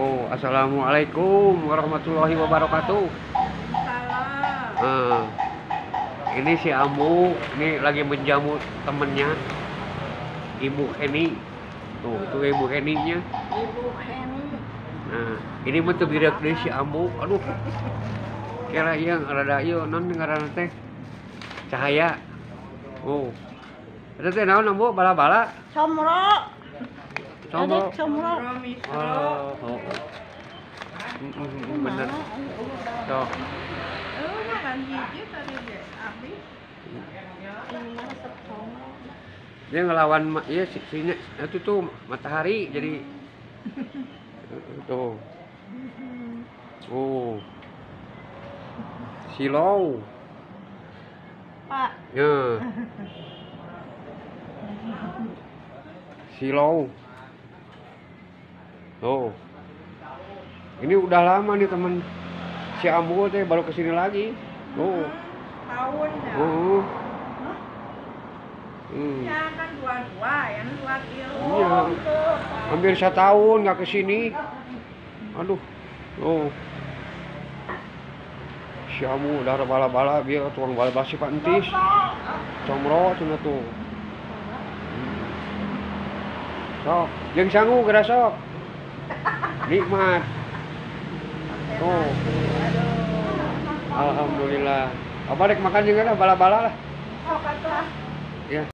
Oh, assalamualaikum warahmatullahi wabarakatuh. Salam. Ini si Ambu, ini lagi menjamu temennya, Ibu Heni. Tuh, itu Ibu Heninya. Ibu Heni. Nah, ini mah teu bireuk deui si Ambu. Aduh. Kira ieu rada ieu naon ngaranna teh? Cahaya. Oh. Eta teh naon Ambu? Bala-bala? Comro. Comro. Comro. Oh, oh. Bener. Tuh. Dia ngelawan iya si itu tuh matahari jadi tuh. Oh. Silau. Pak. Ya. Silau. Tuh. Ini udah lama nih teman si Ambu teh baru kesini lagi. Tuh. Tahun ya. Ya kan dua-dua yang dua kilo. Iya. Hampir setahun nggak kesini. Aduh. Oh. Si Ambu udah bala-bala biar tuang bala-bala si Pak Entis. Comro cenah tuh. Sok, jeung sangu geura sok. Nikmat. Oh. Alhamdulillah. Apa rek makan juga lah bala-bala lah. Sok atuh.